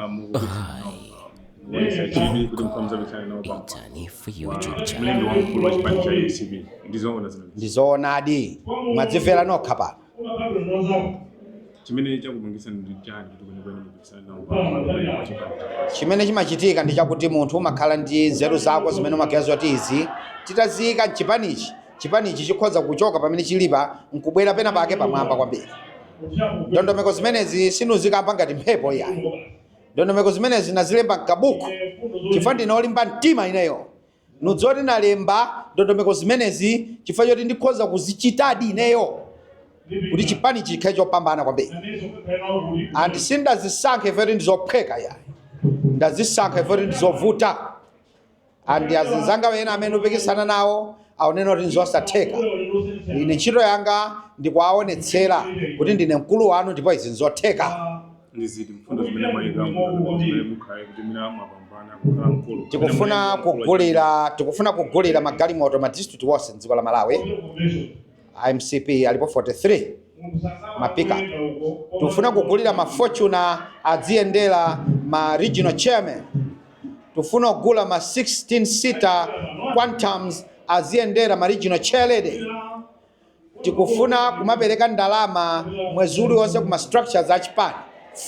Mukuonesa chidwi kuti mukhamuzapikisana nawo pampa Itani for YouTube channel. mlembi wamkulu wa chipani cha MCP, ndizoona zimene? Ndizoonadi, mwadzimvera nokha pano. Chimene chakupangisa ndi chani kuti kwenikweni mupikisane nawo pa mlembi wa chipani cha Chimene chimachitika ndi chakuti munthu umakhala ndi nzeru zako zimene umaganiza kuti izi titaziyika mchipanichi, chipanichi chikhoza kuchoka pamene chilipa nkubwera pena pake pamwamba kwambiri. Ndondomeko zimenezi sinuzikamba ngati mphepo iyayi. Ndondomeko zimenezi nazilemba mkabuku chifukwa ndine olimba mtima ineyo. Nudzoti nalemba ndondomeko zimenezi chifukwa choti ndikhoza kuzichitadi ineyo kuti chipani chikhale chopambana kwambiri. And sindazisankhe ife kuti ndizophweka iyayi, ndazisankha ife kuti ndizovuta. And azinzanga ena amene upikisana nawo aonena kuti ndizosatheka. Ine ntchito yanga ndikuwaonetsera kuti ndine mkulu wanu ndipo izi nzotheka. Ndiziti mfundo zimene mwayika zimene mukhale kuti mina mwapambana kukhala mkulu? Tikufuna kugulira magalimoto ma district wonse mdziko la Malawi. MCP alipo 43, ma pickup. Tikufuna kugulira ma Fortuner adziyendera ma regional chairman. Tikufuna kugula ma 16 seater Quantums aziyendera ma regional chairlady. Tikufuna kumapereka ndalama mwezi uliwonse kuma structures achipani,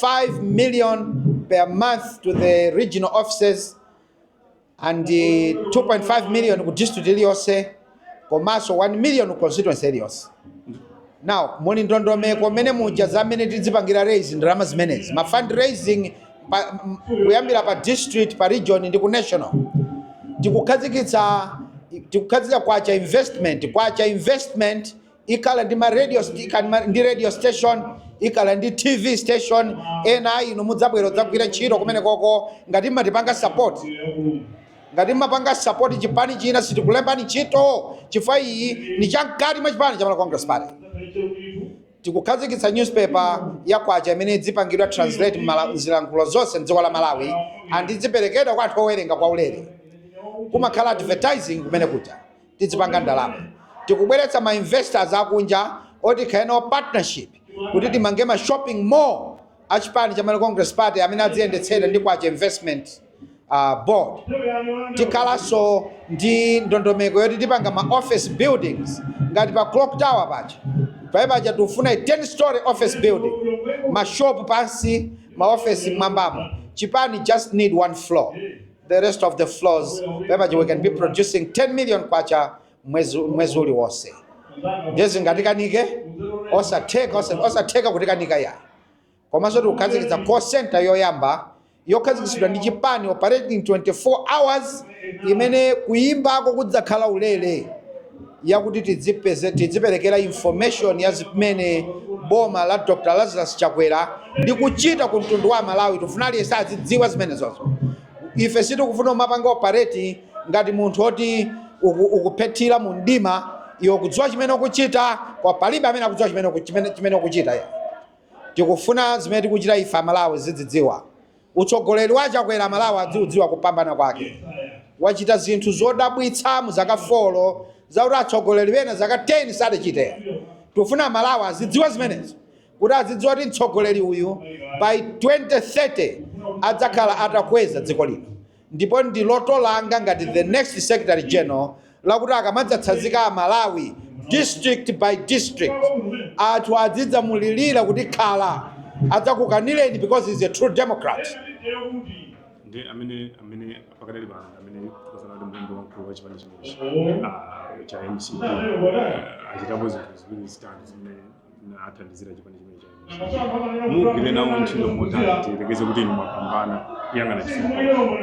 5 million per month to the regional offices and 2.5 million ku district iliyonse, komanso 1 million ku constituency iliyonse. Now muli ndondomeko mene muja zamene tidzipangira raise ndalama zimenezi, ma fundraising kuyambira pa district, pa region ndi ku national. Tikukhazikitsa Kwacha Investment. Kwacha Investment ikhala ndi ma radio, ikhala ndi radio station, ikhala ndi TV station. Ena inu mudzabwera kudzagwira ntchito kumene koko ngati mmatipanga support. Ngati mmapanga support chipani china, sitikulembani ntchito chifukwa iyi ni chamkati mwa chipani cha Malawi Congress Party. Tikukhazikitsa newspaper ya Kwacha imene idzipangidwa translate mzilankhulo zonse mdziko la Malawi and idziperekedwa kwa anthu owerenga kwa ulere. Kumakhala advertising kumene kuja, tidzipanga ndalama. Tikubweretsa ma investors akunja oti khale nawo partnership kuti timange ma shopping mall achipani cha Malawi Congress Party amene adziyendetsedwa ndi Kwacha Investment Board. Tikhalanso ndi ndondomeko yoti tipanga ma office buildings ngati pa Clock Tower paja. Pamene paja tikufuna 10 story office building, ma shop pansi, ma office mwambamo. Chipani just need one floor, the rest of the floors pamene paja we can be producing 10 million kwacha mwezi uliwonse. Ndezingatikanike? Osatheka, osatheka kutikanika yayi. Komanso tikukhazikitsa call center yoyamba yokhazikitsidwa ndi chipani, operating 24 hours, imene kuyimbako kudzakhala ulere, yakuti tidziperekera information ya zimene boma la Dr Lazarus Chakwera ndi kuchita ku mtundu wa Malawi. Tifuna aliyense azidziwa zimenezozo. Ife sitikufuna umapanga operate ngati munthu oti ukuphethira mu mdima. Iwe kudziwa chimene ukuchita, kwa palibe amene akudziwa chimene ukuchita ya. Tikufuna zimene tikuchita ife Amalawi zidzidziwa. Utsogoleri wa Chakwera Amalawi adziudziwa kupambana kwake. Wachita zinthu zodabwitsa mu zaka 4 zakuti atsogoleri ena zaka 10 sadachite. Tikufuna Amalawi azidziwa zimenezo kuti azidziwa kuti mtsogoleri uyu by 2030 adzakhala atakweza dziko lino. Ndipo ndi loto langa ngati the next secretary general lakuti akamadzatsanzika Amalawi district by district, anthu azidzamulilira kuti khala adzakukanireni because he's a true democrat. Ndi amene pakadali pano amene tikasana kuti mlembi wamkulu wa chipani chimenechi cha MCP achitapo zinthu ziwiri zitatu zimene athandizira chipani chimene cha MCP, mugwire nawo ntchito motani, tiyerekeze kuti inu mwapambana kuyang'ana chitsogolo?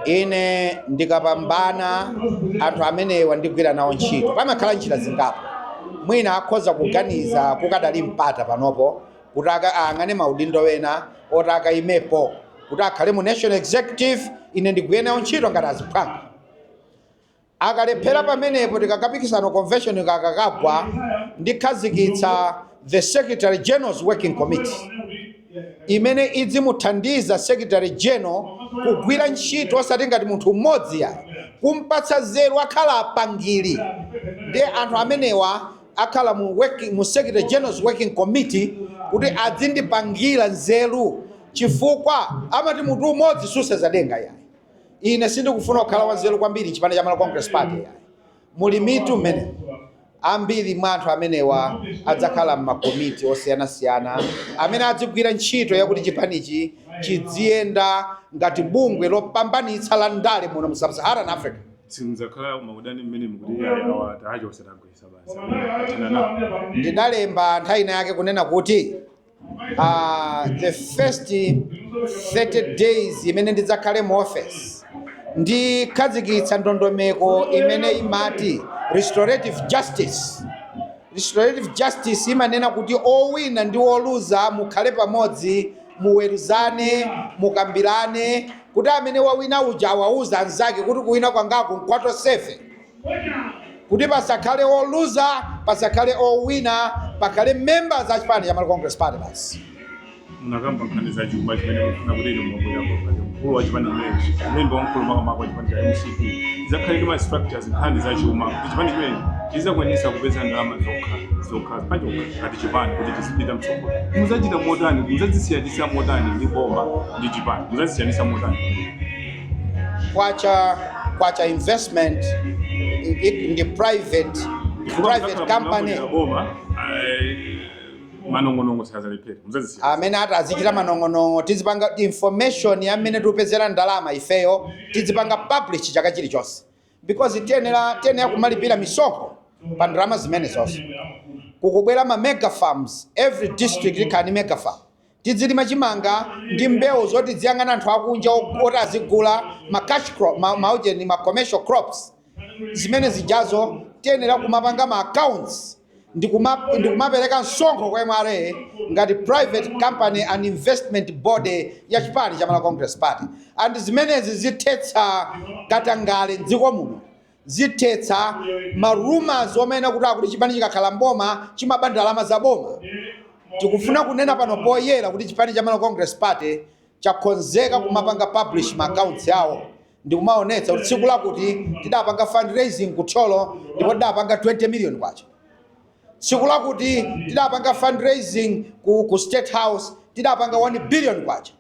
Ine ndikapambana, anthu amenewa ndigwira nawo ntchito. Pamakhala njira zingapo. Mwina akhoza kuganiza kukadali mpata panopo kuti ayang'ane maudindo ena oti akayimepo kuti akhale mu national executive. Ine ndigwire nawo ntchito ngati aziphwanga. Akalephera pamenepo, tikakapikisana convention kakakagwa, ndikhazikitsa the secretary general's working committee imene idzimuthandiza secretary general kugwira ntchito, osati ngati munthu mmodzi yayi, kumpatsa zeru, akhala apangiri. Ndiye anthu amenewa akhala mu secretary general's working committee kuti adzindipangira nzeru. Chifukwa amati mutu umodzi susenza denga yayi. Ine sindikufuna kukhala wanzeru kwambiri chipani cha Malawi Congress Party yayi. Muli mitu mmene ambiri mwa anthu amenewa adzakhala m'makomiti osiyanasiyana amene adzigwira ntchito yakuti chipanichi chidziyenda ngati bungwe lopambanitsa la ndale muno mu Sub-Saharan Africa. Sinzakhala maudani mmene mukuti ayi, awa taachotsa, tagwetsa basi, athana nawo? Ndidalemba nthawi ina yake kunena kuti the first 30 days imene ndidzakhale mu office, ndikhazikitsa ndondomeko imene imati restorative justice. Restorative justice imanena kuti owina ndi oluza mukhale pamodzi, muweruzane, mukambirane, kuti amene wawina uja awauza anzake kuti kuwina kwangaku nkwatosefe, kuti pasakhale oluza, pasakhale owina, pakhale members a chipani cha Malawi Congress Party basi. Munakamba nkhani za chuma chimene mufuna kuti inu mwabwerapo ngati mkulu wa chipani chimenechi, mlembi wamkulu makamaka wa chipani cha MCP, zakhale ndi ma structures nkhani za chuma, kuti chipani chimenechi chizakwanisa kupeza ndalama zokha zokha pachokha ngati chipani kuti chizipita mtsogolo. Muzachita motani? Muzadzisiyanisa motani ndi boma ndi chipani? Muzadzisiyanisa motani? Kwacha Investment ndi private company. Boma manong'onong'o sazalephera, muzadzisiyanisa. Amene ati azichita manong'onong'o, tizipanga information yamene tikupezera ndalama ifeyo, tizipanga publish chaka chilichonse, because tiyenera kumalipira misonkho pa ndalama zimene zonse. Kukubwera ma mega farms, every district ikhala ndi mega farm. Tizilima chimanga ndi mbewu zoti ziyang'ana anthu akunja oti azigula ma cash crop, maujeni, ma commercial crops zimene zijazo. Tiyenera kumapanga ma accounts ndikumapereka msonkho kwa MRA ngati private company and investment body ya chipani cha Malawi Congress Party. And zimenezi zithetsa katangale mdziko muno, zithetsa ma rumors omene kuti akuti chipani chikakhala mboma chimaba ndalama za boma. Tikufuna kunena pano poyera kuti chipani cha Malawi Congress Party chakonzeka kumapanga publish ma accounts yawo ndikumaonetsa kuti tsiku lakuti tidapanga fundraising kuThyolo ndipo tidapanga 20 million kwacha, tsiku lakuti tidapanga fundraising ku State House tidapanga 1 billion kwacha,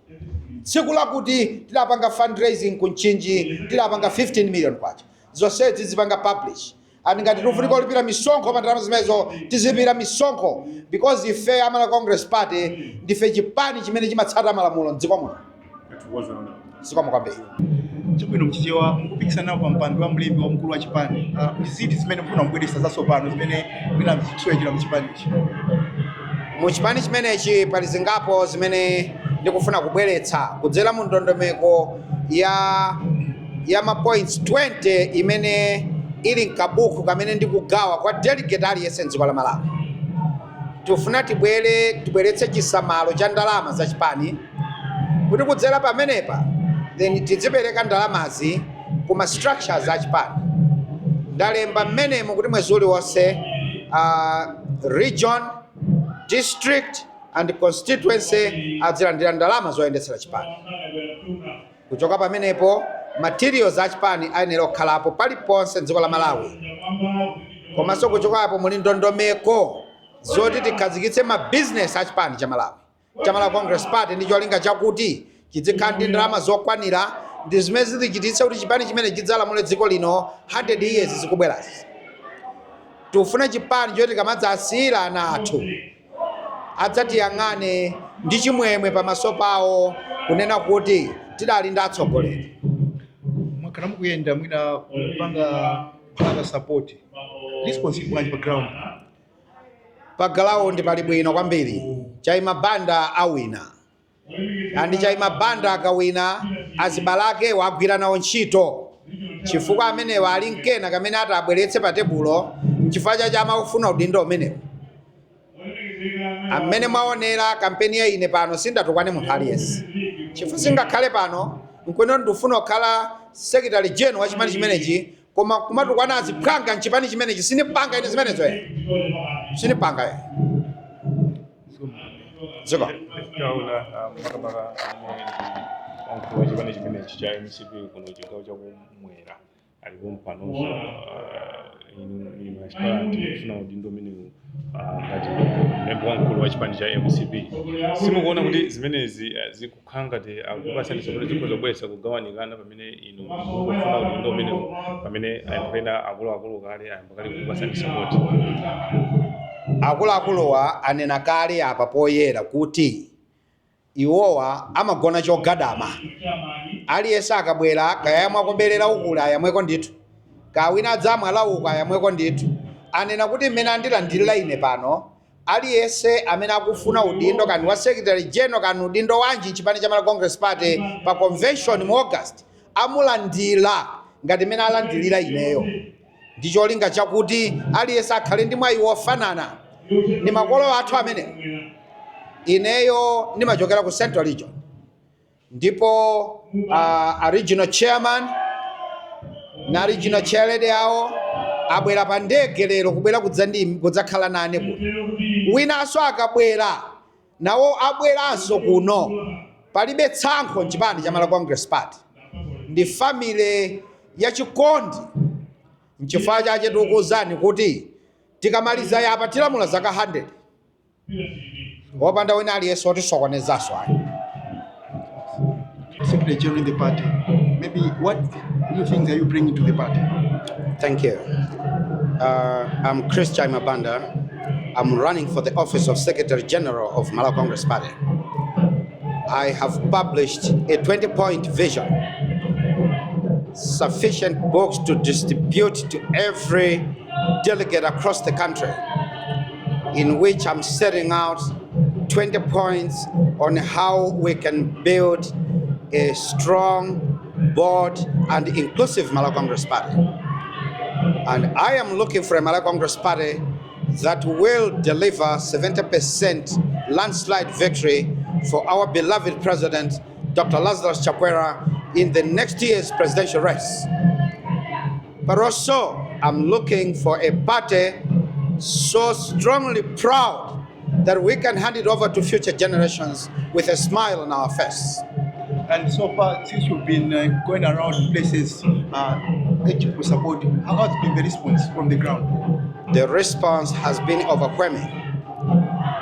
tsiku lakuti tidapanga fundraising ku Mchinji tidapanga 15 million kwacha. Zonsezi tizipanga publish, and ngati tikufunika kulipira misonkho pa ndalama zimenezo, tizilipira misonkho, because ife a Malawi Congress Party ndife chipani chimene chimatsata malamulo mdziko muno. Zikomo kwambiri. Chabwino, mchichewa, mukupikisana nawo pa mpando wa mlembi wamkulu wa chipani. Ndi ziti zimene mufuna kubweretsa zatsopano zimene mwina zisowekera mchipanichi? Mu chipani chimenechi pali zingapo zimene ndikufuna kubweretsa kudzera mu ndondomeko ya ma points 20 imene ili mkabuku kamene ndikugawa kwa delegate aliyense mdziko la Malawi. Tikufuna tibweretse chisamalo cha ndalama za chipani, kuti kudzera pamenepa then tidzipereka ndalamazi kuma structures a chipani. Ndalemba mmenemo kuti mwezi uliwonse region, district and constituency adzilandira ndalama zoyendetsera chipani. Kuchoka pamenepo, materials a chipani ayenera kukhalapo paliponse mdziko la Malawi. Komanso kuchokapo muli ndondomeko zoti tikhazikitse ma business a chipani cha Malawi Congress Party, ndi cholinga chakuti chizikhala ndi ndalama zokwanira ndi zimene zizichititse kuti chipani chimene chidzalamule dziko lino 100 years zikubwerazi. Tikufuna chipani choti kamadzasiyira ana athu adzatiyang'ane ndi chimwemwe pamaso pawo kunena kuti tidali ndi atsogoleri. Mwakhala mukuyenda mwina kupanga support, response ili bwanji pa ground? Pa ground pali bwino kwambiri. Chaima Banda awina, and Chaima Banda akawina, azibalake wagwira nawo ntchito, chifukwa amenewa ali mkena kamene ati abweretse pa tebulo. Nchifukwa chache amakufuna udindo umenewu. Amene mwaonera kampeni ya ine pano, sindatukwane munthu aliyense, chifukwa singakhale pano nkweno ndifuna kukhala secretary general wa chipani chimenechi koma kumatukwana aziphwanga mchipani chimenechi. Sinipanga ine zimenezo, sinipanga ye ziko. Taona makamaka amene ndi wamkulu wa chipani chimenechi cha MCP kuno chigawo chakumwera alipo mpanonso. Inu aspirant kufuna udindo umenewu Ngati mlembi wamkulu wa chipani cha MCP, simukuona kuti zimenezi zikukhala ngati akupasani support, zikhoza kubweretsa kugawanikana pamene inu mukufuna udindo umenewu, pamene anthu ena akuluakulu kale ayamba kale kukupasani support? Akuluakuluwa anena kale apa poyera kuti iwowa amagona chogadama. Aliyense akabwera, kayamwe akoberera ukula, ayamweko ndithu, kawina adzamwe alauka, ayamweko ndithu. Anena kuti mmene andilandirira ine pano, aliyense amene akufuna udindo, kani wa secretary general, kani udindo wanji chipani cha Malawi Congress Party, pa convention mu August amulandira ngati mmene alandirira ineyo, ndi cholinga chakuti aliyense akhale ndi mwayi wofanana. Ndi makolo athu amene ineyo ndimachokera ku Central Region, ndipo a regional chairman na regional chairlady awo abwera pa ndege lero kubwera kudzakhala nane kuno. Winanso akabwera nawo abweranso kuno. Palibe tsankho mchipani cha Malawi Congress Party, ndi family yachikondi. Nchifukwa chache tikukuwuzani kuti tikamaliza yapa tilamula zaka 100 wopanda wina aliyense wotisokonezanso ayi. Secretary General in the party, maybe what new things are you bringing to the party? Thank you. I'm Chris Chaima Banda. I'm running for the office of Secretary General of Malawi Congress Party. I have published a 20-point vision, sufficient books to distribute to every delegate across the country, in which I'm setting out 20 points on how we can build a strong, bold, and inclusive Malawi Congress Party. And I am looking for a Malawi Congress Party that will deliver 70% landslide victory for our beloved president, Dr. Lazarus Chakwera, in the next year's presidential race. But also, I'm looking for a party so strongly proud that we can hand it over to future generations with a smile on our face. And so far, since you've been going around places, urging for support, how has been the response from the ground? The response has been overwhelming.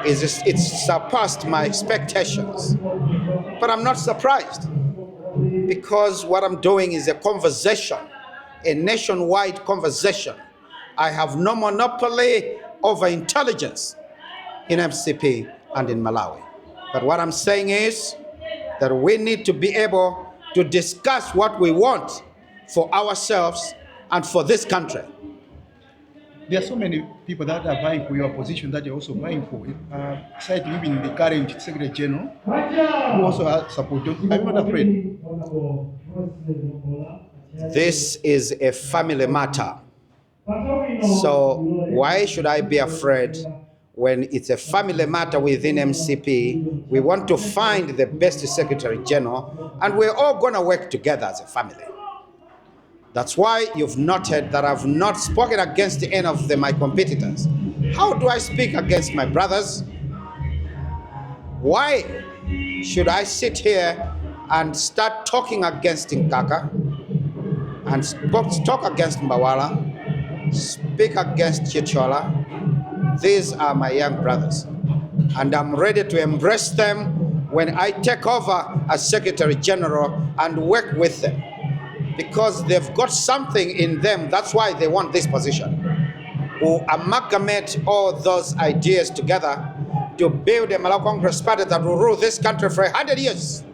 It's surpassed my expectations. But I'm not surprised, because what I'm doing is a conversation, a nationwide conversation. I have no monopoly over intelligence in MCP and in Malawi. But what I'm saying is that we need to be able to discuss what we want for ourselves and for this country. There are so many people that are vying for your position that you're also vying for. Citing even the current Secretary General, who also has support. Are you not afraid? This is a family matter. So why should I be afraid when it's a family matter within MCP? We want to find the best Secretary General, and we're all going to work together as a family. That's why you've noted that I've not spoken against any of my competitors. How do I speak against my brothers? Why should I sit here and start talking against Nkaka and talk against Mbawala, speak against Chithyola? These are my young brothers, and I'm ready to embrace them when I take over as Secretary General and work with them, because they've got something in them. That's why they want this position. We'll amalgamate all those ideas together to build a Malawi Congress Party that will rule this country for 100 years.